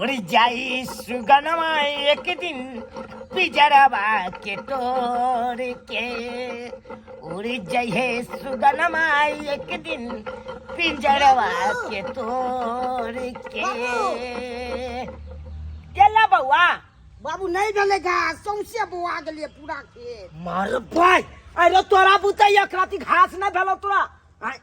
उड़ जाई सुगनवा एक दिन पिजरवा के तोड़ के, उड़ जाइए सुगनवा एक दिन पिंजरवा के तोड़ के। केला बउआ? बाबू, नहीं भेलै घास, सौंसे बौआ गेलियै पूरा खेत। मार भाई, अरे तोरा बुते एक राति घास नहीं भेलो तोरा? आँय,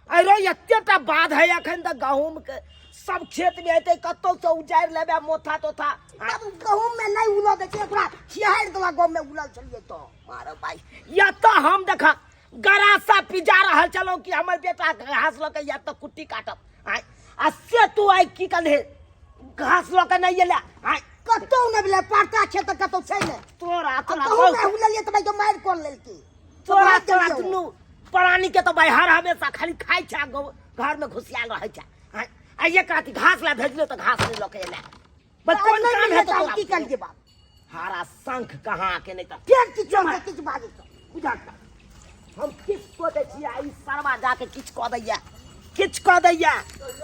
अरे एतेटा बाध है अखन तक गहूम के, सब खेत में हेतै, कतौ से उजारि लेबै मोथा तोथा। बाबू, गहूम में नहीं उलऽ दै छै, ओकरा खिहारि देलक। गहूम में उलल छलियै तऽ मारो भाई, या तऽ हम देखा गरासा पिजा रहल छलहुँ कि हमर बेटा घास लऽ के या तऽ कुट्टी काटब। आँय, आ से तू आइ की कलहे घास लऽ के नहि एला? आँय, कतौ नहि भेलै, परता खेत तऽ कतौ छै नहि। तोरा आ तोरा गहूम में उललियै तऽ भाई मारि कऽ लेलकै। तोरा भाग तोरा गेलियौ। दुनू प्राणी के तो भाई हर हमेशा खाली खाइ छै आ घर में घुसियाल रहै छै। आँय, आ एक राति घास ला भेजलो तऽ घास नहि लऽ के एला। बस कोन नहि काम मिललै हेतौ तऽ हम तोरा? की करियै बाप? हारा शंख कहाँ के नहि तऽ फेर किछु हम किछु बाजै छौ। बुझा हम किछु कऽ दै छियै आ ई सरवा जाके किछु कऽ दैया, किछु कऽ दैया।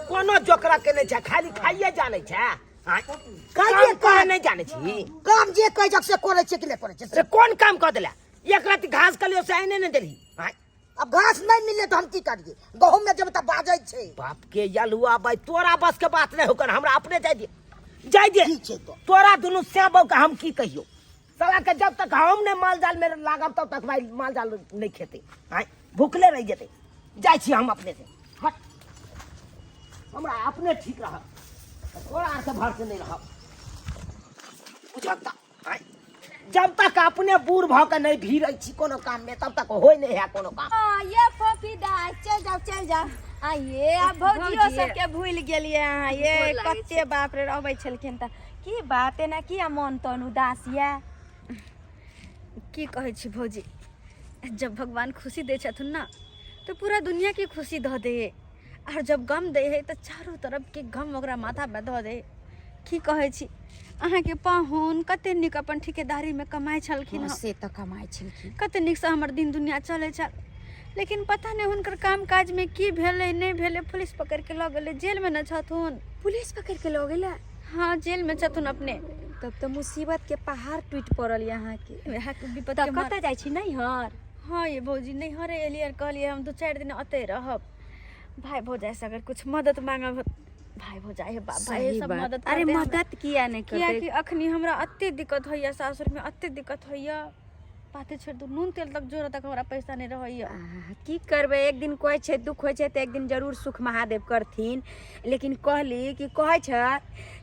कोनो जोकरा के नहि छै, खाली खाइए जानै छै। आँय, खाइए काम करऽ नहि जानै छी। काम जे कहै छक से करै छियै कि नहि करै छियै? से कोन काम कऽ देला? एक राति घास के लियो से आने नहि देलही? आँय, अब घास नहीं मिले तो हम की करिए? गहूम में जब तक बाजै छै। बाप के यलुआ भाई, तोरा बस के बात नहीं होकर, हमरा अपने जाय दे, जाय दे। ठीक छै तो। तोरा दुनू श्याम के हम की कहियो साला के, जब तक हम नहीं माल जाल में लागब तब तक भाई माल जाल नहीं खेते। आँय, भूखले रह जेते। जाय छी हम अपने से, हट, हमरा अपने ठीक रहब, तोरा आर के भर से नहीं रहब। बुझता? आँय, जब तक अपने बूढ़ भऽ के नहीं भीड़ै छी कोनो काम में तब तक होय नहीं है कोनो काम। हाँ, ये फोफी दाय, चल जाओ, चल जाओ। आइए आब भौजियो भौजी। सबके भूलि गेलियै अहाँ ये। गोर लागै छी। कते बाप रे अबै छलखिन तऽ की बात, एना किया मन तन उदास यऽ? की कहै छी भौजी, जब भगवान खुशी दै छथुन ना तऽ पूरा दुनिया के खुशी धऽ दे है, और जब गम दै है तऽ चारू तरफ के गम ओकरा माथा पर धऽ दे। की कहै छी, अहाँके पाहुन कते नीक अपन ठेकेदारीमे कमाइ छलखिन हँ, हँ। से तऽ कमाइ छलखिन। कते नीकसँ हमर दिन दुनिया चलै छल, लेकिन पता नहि हुनकर काम काजमे की भेलै नहि भेलै, पुलिस पकड़िके लऽ गेलै, जेलमे ने छथुन। पुलिस पकड़ि के लऽ गेलै? हँ, जेलमे छथुन अपने। तब तऽ मुसीबत के पहाड़ टूटि पड़ल यऽ अहाँके। वएह विपद तऽ के मार। कतऽ जाइ छी, नैहर? हँ ये भौजी, नैहरे एलियै, कहलियै हम 2-4 दिन अतै रहब, भाय भौजाइसँ अगर कुछ मदद मांगब, भाय भौजाइ बाप भाय सही सब बात। मदद अरे करतै हमरा। मदद किया नहि करतै? कियाकि अखनी हमरा अते दिक्कत होइया सासुरमे, अते दिक्कत होइया, बाते छोड़ि दू, नून तेल तक जोड़ऽ तक हमरा पैसा नहि रहैया। आह, की करबै, एक दिन कहै छै दुख होइ छै तऽ एक दिन जरूर सुख महादेव करथिन। लेकिन कहली कि कहै छै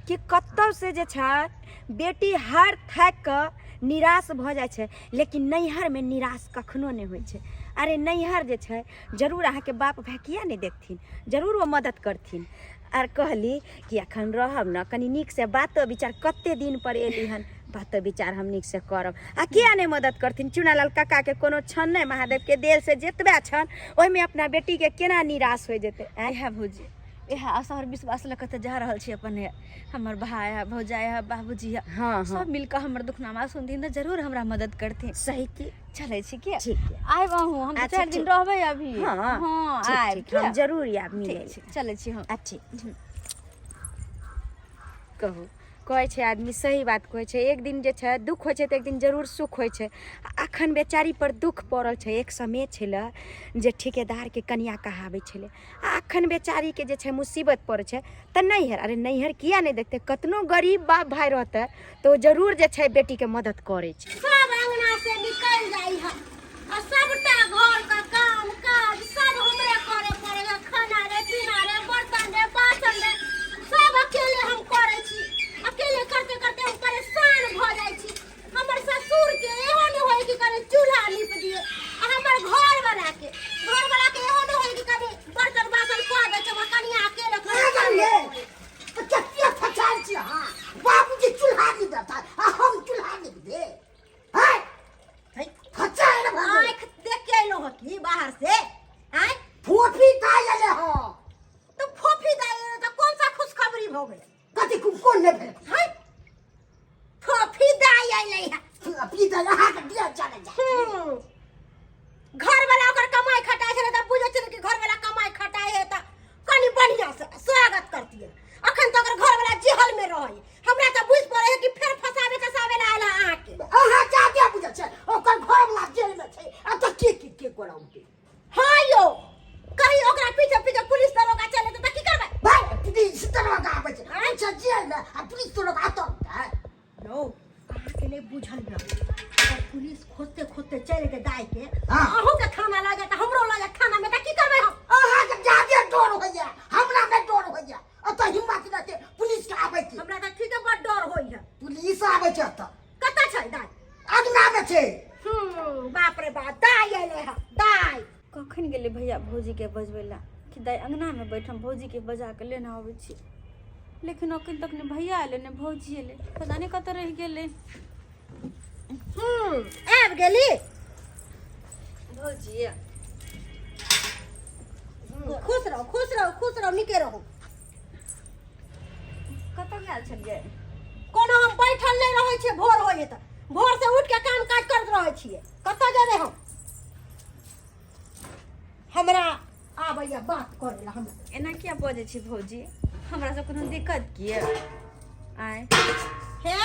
कि कतौ से जे छै बेटी हार थाकि कऽ निराश भऽ जाइ छै, लेकिन नैहरमे निराश कखनो नहि होइ छै। अरे नैहर जे छै जरूर अहाँके बाप भाय किया नहि देखथिन, जरूर ओ मदद करथिन। आर कहली कि एखन रहब ने कनि नीकसँ बातो विचार, कते दिन पर एली हन, बातो विचार हम नीकसँ करब। आ किया नहि मदद करथिन? चुनालाल काकाके कोनो छन नहि, महादेवके देल से जतबे छन ओहिमे अपना बेटीके केना निराश होइ जेतै? आँय इएह भौजी, इएह आशा और विश्वास लऽ कऽ तऽ जा रहल छी अपन। हमर भाय है, भौजाई है, बाबूजी है, हँ हँ सब मिलकऽ हमर दुखनामा सुनथिन तऽ जरूर हमरा मदद करथिन। सही की। चलै छी के? ठीक है। आयब अहूँ, हम अच्छा, 4 दिन ठीक। रहबै अभी। हँ, हँ, ठीक, आयब। ठीक, हम किया? जरूर आयब मिलै ठीक छै, चलै छी हम। आ ठीक। कहू, कहै छै आदमी सही बात कहै छै, एक दिन जे छै दुख होइ छै तऽ एक दिन जरूर सुख होइ छै। आ अखन बेचारी पर दुख पड़ल छै। एक समय छलै जे ठेकेदारके कनिया कहाबै छलै, आ अखन बेचारीके जे छै मुसीबत पड़ै छै तऽ नैहर, अरे नैहर किया नहि देखतै? कतनो गरीब बाप भाय रहतै तऽ ओ जरूर जे छै बेटीके मदद करै छै। सब अंगना से निकल जाइ है आ सबटा घर का काम काज सब हमरे करे पड़े है। खाना रे, पीना रे, बर्तन रे, बासन रे, सब अकेले हम करे छी। अकेले करते करते हम परेशान भ जाइ छी। हमर ससुर के एहो नहीं होय कि कभी चूल्हा नीप दिए, आ हमर घर वाला के, घर वाला के एहो नहीं होय कि कभी बर्तन बासन कऽ दै छै। हमर कनिया अकेले कहाँ करे। गेलियै? तऽ कते फचार छी अहाँ? बाबूजी चूल्हा नीप देता आ हम चूल्हा नीप दे? हैं, फचार भऽ गेल। आँखि देख के अयलहुँ हँ की बाहर से? आँय, फोफी दाइ एलै हँ। तऽ फोफी दाइ एलै तऽ कोन सा खुशखबरी भऽ गेलै? कथी कोन नहि भेल? हैं, फोफी दाइ अयलै हँ। फोफी दाइ अहाँके दिया चले जाय। घर वाला ओकर कमाई खटाइ छलै तऽ बुझै छलै कि घर वाला कमाई खटाइ है तऽ कनि बढ़िआँ से स्वागत करतियै। अखन तऽ ओकर घर वाला जेहल में रहै। जेल में आ पुलिस तोरा के अतऽ है। यौ अहाँके नहि बुझल यऽ अगर पुलिस खोजते खोजते चलि जेतै दाइ के हाँ। अहूँ के थाना लऽ जायत हमरो लऽ जायत थाना में तऽ की करबै हम? अहाँके जादे डर होइया, हमरा नहि डर होइया। एतऽ हिम्मत नहि छै पुलिस के आबै के। हमरा तऽ ठीके बड डर होइया। पुलिस आबै छै एतऽ। कतऽ छै दाइ? अगना में छै। बाप रे बाप, दाइ एलै हँ दाइ। कखन गेलै भैया भौजीके बजबै लए कि दाइ अङ्गनामे बैठ, हम भौजीके बजा कऽ लेने अबै छी, लेकिन अखन तक ने भैया एलै ने भौजी एलै, पता नहि कतऽ रहि गेलै। आबि गेली भौजी? खुश रहू, खुश रहू, खुश रहू, नीके रहू। कतऽ गेल छलियै? कोनो हम बैठल नहि रहै छियै, भोर होइ तऽ भोर से उठ के काम काज करैत रहै छियै। कतऽ जेबै हम? हमरा आबैया बात करै लए हमरा। एना किया बजै छी भौजी? हमरा से कोनो दिक्कत किया आय? हे,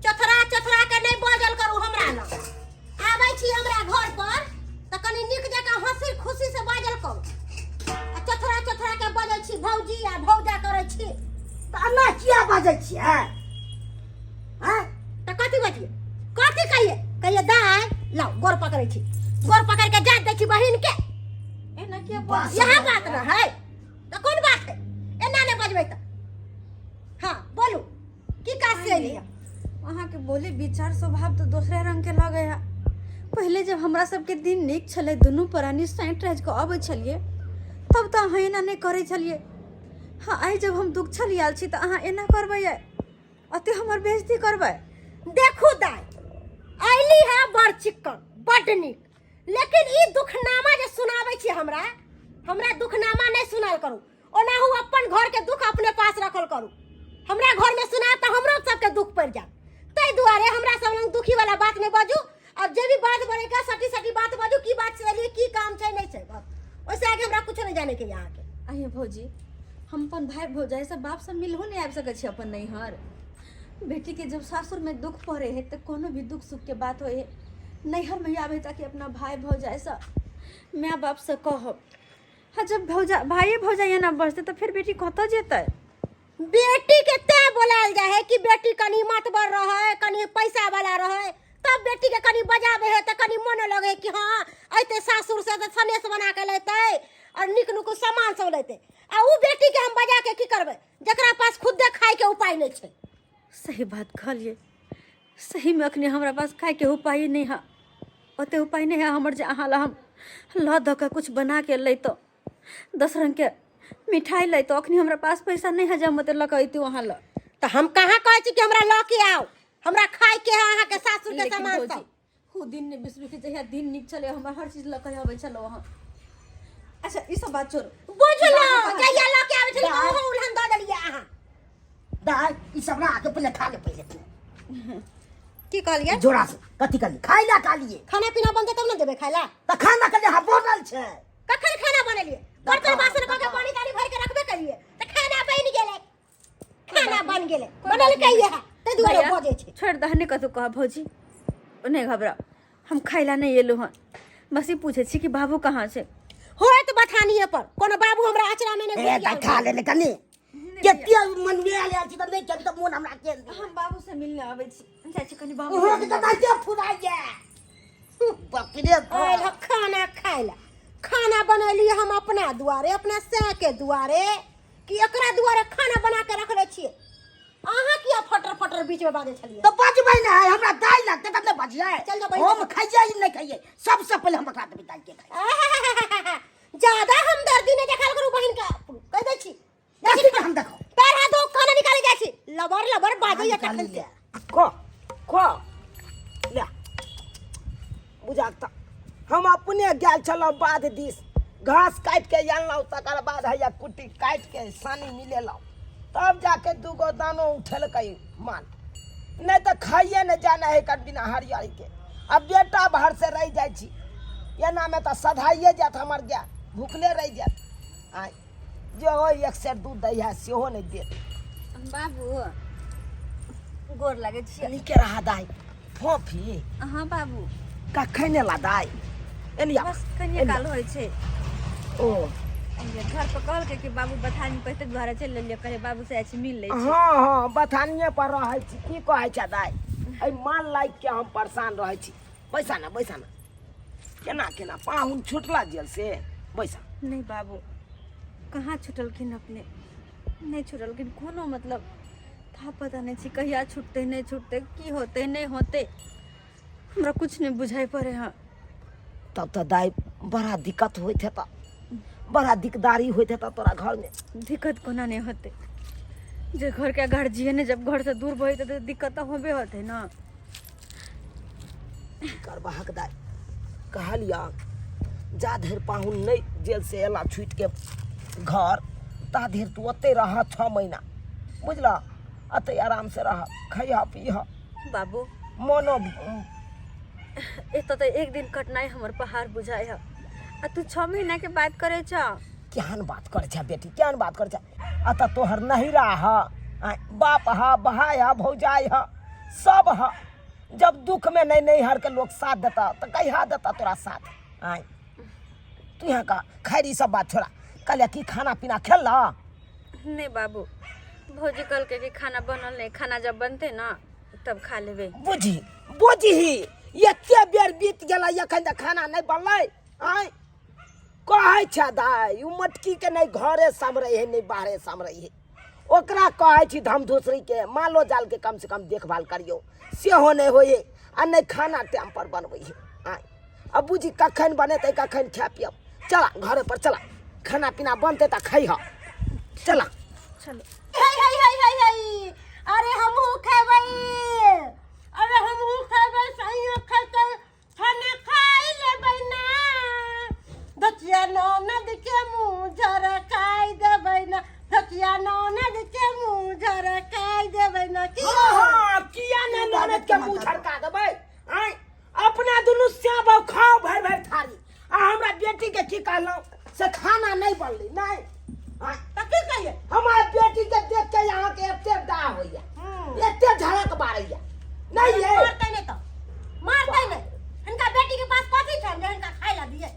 चोथरा चोथरा के नहि बाजल करू। हमरा लग आबै छी हमरा घर पर तऽ कनि नीक जकाँ हंसी खुशी से बाजल करू, आ चोथरा चोथरा के बजै छी भौजी आ भौजा करै छी। तऽ एना किया बाजै छियै? आँय? तऽ कथी बजियै, कथी कहियै? कहियै दाइ लाउ, गोर पकड़ै छी, गोर पकड़ के जात दै छी बहिन के। एना किया बस। इएह बात न है तऽ कोन बात है? एना नहि बजबै तऽ। हाँ बोलू, की काज से एलियै? अहाँके बोले विचार स्वभाव तऽ दोसरे रंगके लगै है। पहिले जब हमरा सबके दिन नीक छलै, दुनू प्राणी साँठि राजि कऽ अबै छलियै, तब तऽ अहाँ एना नहि करै छलियै। हाँ, आइ जब हम दुख छल आयल छी तऽ अहाँ एना करबै, अते हमर बेइज्जती करबै? देखू दाइ, अयली है बड़ चिक्कन बड्ड नीक, लेकिन ई दुखनामा जे सुनाबै छी हमरा, हमरा दुखनामा नहि सुनाल करू। ओनाहु अपन घर के दुख अपने पास रखल करू। हमरा घर में सुनायब तऽ हमरो सबके दुख पड़ि जायत। ताहि दुआरे हमरा सब लग दुखी वाला बात नहि बाजू, और जे भी बात बने के सटी सटी बात बाजू। की बात से एलियै, की काम छै नहि छै, बस ओहिसे आगे हमरा कुछो नहि जाने के यऽ अहाँके। आइए भौजी, हम अपन भाय भौजाइ सब बाप सब मिलहो नहि आबि सकै छी अपन नैहर। बेटीके जब सासुरमे दुख पड़े है तऽ कोनो भी दुख सुखके बात होइ है, नैहरमे ही आबै है, ताकि अपना भाय भौजाइसँ माय बापसँ कहब। हाँ, जब भौजा भाइये भौजाइ एना बजतै तऽ फेर बेटी कतऽ जेतै? बेटी के तें बोलायल जाय है कि बेटी कनी मतबर रहे, कनी पैसा वाला रहे, तब बेटी के कनी बजाबे है तऽ कनी मन लगे है कि हाँ अयतै सासुर से तऽ सनेस बना के लेतै और नीक नुक सामान सब लेतै। आ उ बेटी के हम बजा के की करबै जकरा पास खुदे खाय के उपाय नहि छै? सही बात कहलियै। सहीमे अखनी हमरा पास खायके उपाय नहि है, ओते उपाय नहि है हमर जे अहाँ ला हम लऽ दऽ कऽ कुछ बना के लैतहुँ, 10 रंगके मिठाई लैतहुँ। अखनी हमरा पास पैसा नहि है जे हम ओते लऽ कऽ अयतहुँ अहाँ लग। तऽ हम कहाँ कहै छी कि हमरा लऽ के आउ? हमरा खाय के है अहाँके सासुर के लेकिन सामान भौजी सब। ओ दिन नहि बिसरू कि जहिया दिन नीक छलै, हमरा हर चीज लऽ कऽ अबै छलहुँ अहाँ। अच्छा, ई सब बात छोड़ू। बुझलहुँ, जहिया लऽ के आबै छलै तऽ ओहो उल्हन दऽ देलियै अहाँ। दाइ, ई सब राख, पहिले खा ले पहिले तू। की कहलियै? जोरा से कथी कहली? खाइ ला कहलियै। खाना पीना बनतै तब ने देबै खाय ला। तऽ खाना कहलियै हाँ बनल छै। कखन खाना बनेलियै? बर्तन बासन कऽ के पानी तानी भरि के रखबे करियै तऽ खाना बनि गेलै। खाना बनि गेलै, बनल कहियै है, ताहि दुआरे भैया, बजै छै। छोड़ि दह, नहि कतहु कह भौजी, नहि घबराउ, हम खाय ला नहि एलहुँ हँ। बस ई पूछै छी कि बाबू कहाँ छै? होइत बथानिए पर कोनो बाबू हमरा अचरा में नहि ए दाइ, खा ले ने कनी। कते मनमे आयल छी तऽ नहि चल तऽ मोन हमरा के। हम बाबू से मिलने आबै छी, जाइ छी कनी बाबू। ओहो के तऽ दाइ फुराइ जाय, बाप रे बाप। आयल हँ खाना खाय ला। खाना बनेलियै हम अपना दुआरे, अपना सै के दुआरे कि एकरा दुआरे खाना बना के रखले छियै? अहाँ किया फटर फटर बीच में बाजै छलियै? तऽ बजबै ने है, हमरा दाइ लगतै तब ने बजियै। चल जाओ बहिन। हम खाइयै नहि खाइयै, सबसे पहिले हम एकरा देबै दाइ के खाइ। ज्यादा हमदर्दी नहि देखाल करू बहिन के, कहि दै छी। कथी के हम देखो? पैर हाथ धो, खाना निकाले जाइ छी। लबर लबर बाजैया तखन से। खो खो ले बुझा। तऽ हम अपने गेल छलहुँ बाध दिस, घास काटि के आनलहुँ, तकर बाद हैया कुट्टी काटि के सानी मिलेलहुँ, तब जाके दूगो दानो उठेलकै माल, नहि तऽ खाइए नहि जाना है एकर बिना हरियरी के। आ बेटा भर से रहि जाइ छी एनामे तऽ सधाइए जायत हमर गाय, भुखले रहि जायत। आँय, जे हो एक सेर दूध दै है सेहो नहि देत। बाबू, गोर लागै छी। नीके रहा दाइ। फोफी? हाँ बाबू। कखन एला दाइ? एनी आब। बस कनिए काल होइ छै। ओ घर पर कहलकै कि बाबू बथानी पर तक दुआरे चलि लेलियै, कहलियै बाबू से जाइ छी मिल लै छी। हँ हँ, बथानिए पर रहै छी। की कहै छै दाइ, एहि माल लाइक के हम परेशान रहै छी। बैसा ना, बैसा ना। केना केना पाहुन छुटला जेल से? बैसा। नहि बाबू, कहाँ छुटलखिन अपने? नहि छुटलखिन। कोनो मतलब था पता नहि छै कहिया छुटतै नहि छुटतै, की होतै नहि होतै, हमरा कुछ नहि बुझाइ पड़े हँ। तब तऽ दाइ बड़ा दिक्कत होइत हेतऽ, बड़ा दिकदारी होइत हेतऽ तोरा घरमे। दिक्कत कोना नहि होतै? जे घरके गार्जियन जब घरसँ दूर भऽ जेतै तऽ दिक्कत तऽ होबे होतै ने। की करबहक दाइ, कहलिअ जा धरि पाहुन नहि जेल से एला छुटिके घर ता धरि तू ओतहि रह 6 महीना, बुझलह? एतहि आरामसँ रह, खइह पीह। बाबू मनो एतऽ तऽ एक दिन कटनाइ हमर पहाड़ बुझाइ है आ तू 6 महीना के बात करै छ। केहन बात करै छै बेटी, केहन बात करै छै? एतऽ तोहर नहिरा ह, बाप ह, भाय ह, भौजाइ ह, सब ह। जब दुख में नहीं नैहर के लोग साथ देता तो कहिया देता तोरा साथ? आय तू यहाँ का खैर ई सब बात छोड़ा, कहलिया की खाना पीना खेल? नहीं बाबू, भौजी कहलकै कि खाना बनल नहीं, खाना जब बनते ना तब खा लेबै। बुझी बुझही, एते बेर बीत गेलै एखन तक खाना नहीं बनलै। आय कहै छै दाइ, उ मटकी के नहीं घरे सम्हरै है नहीं बाहरे सम्हरै है। ओकरा कहै छी धमधुसरी के मालो जाल के कम से कम देखभाल करियौ, सेहो नहि होइ है आ नहि खाना टाइम पर बनबै है। आय अब बुझी कखन बनेतै कखन खाय पियब। चला घरे पर चला, खाना पीना बनतै तऽ खैह। चला चलो। हे हे हे हे हे, अरे हमहूँ खेबै, अरे हमहूँ खेबै, सहियो खेतै, खाना खाइ लेबै ना। धकिया ननद के मुँह झरकाइ देबै ना, धकिया ननद के मुँह झरकाइ देबै ना। की हाँ हाँ, किया ने ननद के मुँह झरका देबै? आँय अपना दुनू श्याम बाबू खाओ भरि भरि थारी आ हमरा बेटी के की कहलहुँ से खाना नहीं बनलै नहीं। आँय तऽ की कहियै? हमार बेटी के देख के यहाँ के एते डाह होइया, एते झड़क बारैया नहीं ये। मारतै नहि तऽ मारतै नहि। हिनका बेटी के पास कथी छनि जे हिनका खाइ ला दियै?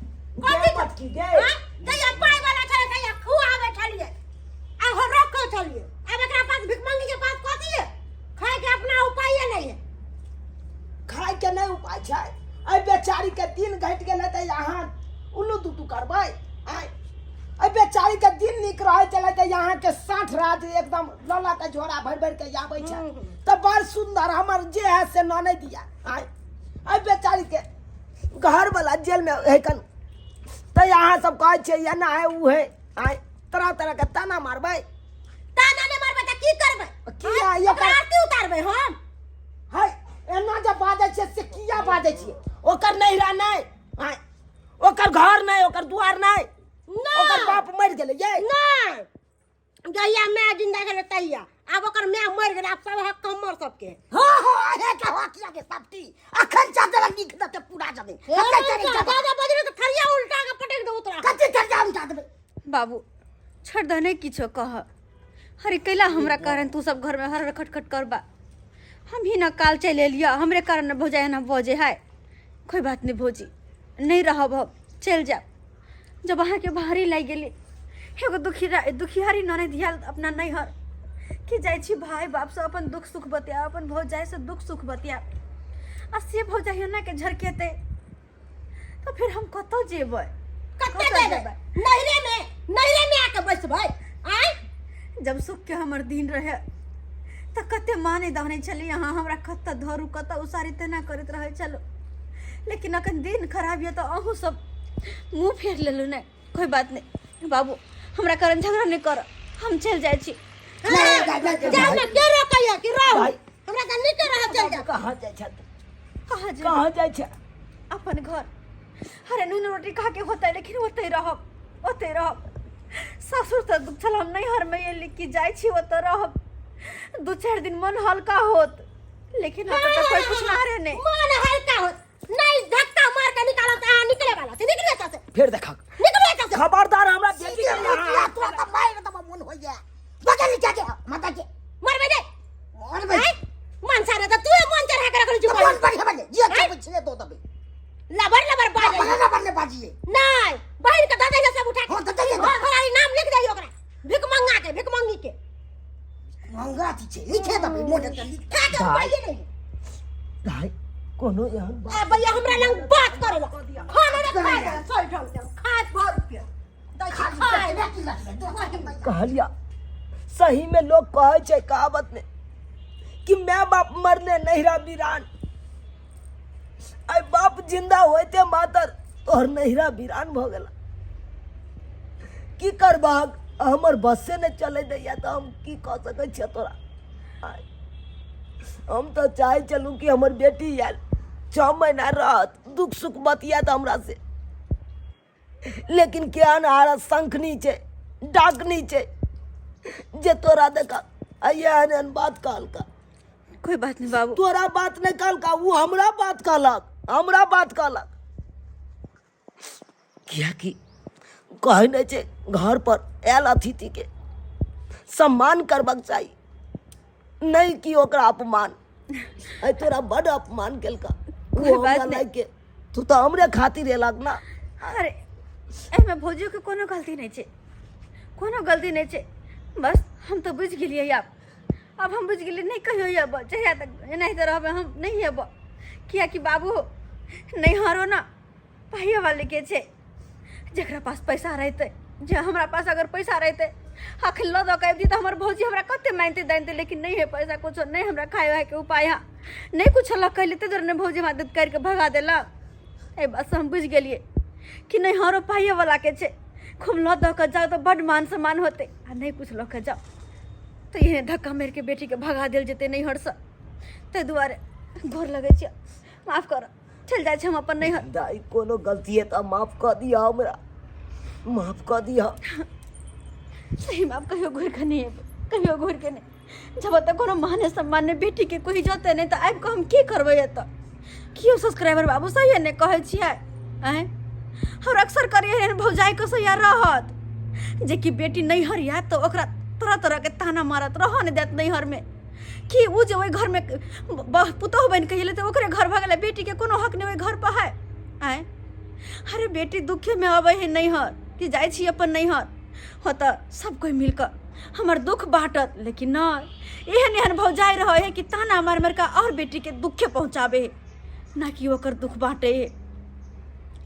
कथी गे मटकी गे। आँय? जहिया पाइ वाला छलै तहिया खुआबै छलियै आ हम रखै छलियै, आब एकरा पास भिखमंगी के पास कथी है? खाइ के अपना उपाये नहीं है। खाय के नहीं उपाय छै, एहि बेचारी के दिन घटि गेलै तऽ यहाँ उल्लू दुतू करबै? आँय एहि बेचारी के दिन नीक रहै छलै तऽ यहाँ के साठ राज एकदम लऽ लऽ के झोरा भरि भरि के आबै छै तऽ बड़ सुन्दर हमर जे है से ननैद दिया। आँय एहि बेचारी के घर वाला जेल में है कन तऽ यहाँ सब कहै छै एना है उ है। आँय तरह तरह के ताना मारबै। ताना नहि मारबै तऽ की करबै? किया आँय? एकर- ओकरा आरती उतारबै हम? है एना जे बाजै छियै से किया बाजै छियै? ओकर नैहरा नहि, आँय ओकर घर नहि, ओकर दुआर नहि, नहि। ओकर बाप मरि गेलै ये। नहि, जहिया माय जिंदा छलै तहिया, आब ओकर माय मरि गेलै, आब सब हक हमर सबके। हाँ हाँ, अहे के हक या के सबटी अखन चादर लिख देते पूरा जमीन। अखन चले जा। दादा बजरे तऽ थरिया उल्टा के पटक दे उतरा। कथी थरिया उल्टा देबै? बाबू छोड़ दह, नहीं किछो कह। अरे कैला हमरा कारण तू सब घर में हर हर खटखट करबा? हम ही ना काल चलि एलियै, हमरे कारण भौजाई एना बजे है। कोई बात नहीं भौजी, नहीं रहब हम, चलि जायब। जब अहाँके भारी लागि गेली एगो दुखी दुखियारी ननद आयल अपना नैहर कि जाइ छी भाय बापसँ अपन दुख सुख बतिया, अपन भौजाइसँ दुख सुख बतिया, आ से भौजाई एना के झरकेतै तऽ फेर हम कतऽ जेबै? कतऽ जेबै? नैहरे में, नैहरे में आके बैसबै? आँय जब सुख के हमर दिन रहे तऽ कते माने दहने छलियै अहाँ हमरा, कतऽ धरू कतऽ उसारी तेना करैत रहै छलहुँ, लेकिन अखन दिन खराब यऽ तऽ अहूँ सब मुँह फेर लेलहुँ। नहि कोई बात नहीं बाबू, हमरा कारण झगड़ा नहीं कर, हम चलि जाइ छी। जाउ ने, के रोकैया कि रहू? भाई। हमरा तऽ नीके रहत, चलि जाउ। कहाँ जाइ छै? कहाँ जेबै? कहाँ जाइ छै? अपन घर। अरे नून रोटी खा के होतै, लेकिन ओतै रहब, ओतै रहब। सासुर तऽ दुख छल, हम नैहरमे एली कि जाइ छी ओतऽ रहब, 2-4 दिन मन हल्का होत, लेकिन ओतऽ तऽ कोइ पुछनारे नहि। मन हल्का होत नहीं, धक्का मार के निकालब तऽ अहाँ निकले वाला छी। निकले एतऽ से। फेर देखक। निकले एतऽ से। खबरदार हमरा बेटी के सीधे यहाँ मुखिया तोरा तऽ मारि देबऽ मोन होइया। बगल जा के माता के मरबै नहि। मरबै। आँय? मन सारा तऽ तूहे मन चढ़ा के रखने छी। मन बढ़िया बने जे खेबै छे दो देबै। लबर लबर बाजै। लबर लबर ने बाजिए। नहीं, बहिन के दऽ दैले सब उठा के। हाँ, दऽ दैले। घर घर छै लिखे देबै मोने से लिखा के उपाये नहीं दाइ कोनो एहन बात आ भैया हमरा लंग बात करे ला खाना ने खाए ला सही ढंग से खाए भर पे दै छी खाए ला। कहलिया सही में लोग कहै छै कहावत में कि my बाप मरले नैहरा वीरान आइ बाप जिंदा होइते मातर तोहर नैहरा वीरान भऽ गेला की करबहक हमर बसे नहि चलै दैया तऽ हम की कऽ सकै छियै तोरा आइ हम तऽ चाहै छलहुँ कि हमर बेटी आयल 6 महीना रहत दुख सुख बतियात हमरा से लेकिन केहन हारा शंखनी छै डाकनी छै जे तोरा देखा एहन एहन बात कहलका कोई बात नहीं बाबू तोरा बात नहि कहलका ओ हमरा बात कहलक हमरा बात कहलक कियाकि कहै नहि छै घर पर आयल अतिथिके सम्मान करबाक चाही नहि कि ओकरा अपमान आइ तोरा बड अपमान केलका ओ कोई बात हमरा नहि। लायके तू तऽ हमरे खातिर एलक ना अरे एहिमे भौजियो के कोनो गलती नहि छै कोनो गलती नहि छै बस हम तऽ बुझि गेलियै आब आब हम बुझि गेलियै नहि कहियो अयब जहिया तक एनाहिते रहबै हम नहि अयब कियाकि बाबू नैहरो ने पाइए वाले के छै जकरा पास पैसा रहतै जे हमरा पास अगर पैसा रहतै अखन लऽ दऽ के आबि तऽ हमर भौजी हमरा कते मानिते दानिते लेकिन नहि है पैसा कुछो नहि हमरा खाय उहाय के उपाय है नहि कुछो लऽ के ताहि दुआरे ने भौजी हमरा दूध काटि के भगा देलक एहि बातसँ हम बुझि गेलियै कि नहि हरो पाइए वाला के छै खूब लऽ दऽ के जाउ तऽ बड्ड मान सम्मान होतै आ नहि कुछ लऽ के जाउ तऽ एहने धक्का मारि के बेटीके भगा देल जेतै नैहरसँ ताहि दुआरे गोर लगै छियै माफ कर चलि जाइ छी हम अपन नैहर दाई कोनो गलती है तऽ माफ कऽ दिअ हमरा माफ कऽ दिअ सही में आब कहियो घुरि कऽ नहि एबै कहियो घुरि कऽ नहि जब तक कोनो माने सम्मान नहि बेटीके कोई इज्जते नहि तऽ आबि कऽ हम की करबै एतऽ कियो सब्सक्राइबर बाबू सहिए नहि कहै छियै आँय आओर अक्सर करियै एहन भौजाइके सहिया रहत जेकि बेटी नैहर आयत तऽ ओकरा तरह तरहके ताना मारत रहऽ नहि देत नैहरमे कि ओ जे ओहि घरमे पुतोहु बनि कऽ एलै तऽ ओकरे घर भऽ गेलै बेटीके कोनो हक नहि ओहि घर पर है आँय अरे बेटी दुखेमे अबै है नैहर कि जाइ छी अपन नैहर हो तऽ सब कोइ मिल कऽ हमर दुख बाँटत लेकिन नहि एहन एहन भौजाइ रहै है कि ताना मारि मारि कऽ आओर बेटीके दुखे पहुँचाबै है ना कि ओकर दुख बाँटै है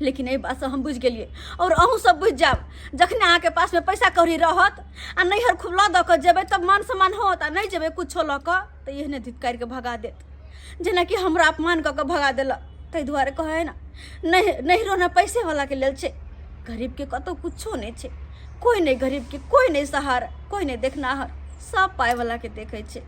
लेकिन एहि बातसँ हम बुझि गेलियै आओर अहूँ सब बुझि जायब जखने अहाँके पासमे पैसा कौड़ी रहत आ नैहर खूब लऽ दऽ कऽ जेबै तब मान सम्मान होत आ नहि जेबै कुछो लऽ कऽ तऽ एहने धितकारि कऽ भगा देत जेनाकि हमरा अपमान कऽ कऽ भगा देलक ताहि दुआरे कहै ने नहि नैहरो ने पैसेवलाके लेल छै गरीबके कतहु कुछो नहि छै कोइ नहि गरीबके कोइ नहि सहारा कोइ नहि देखनाहर सब पाइवलाके देखै छै।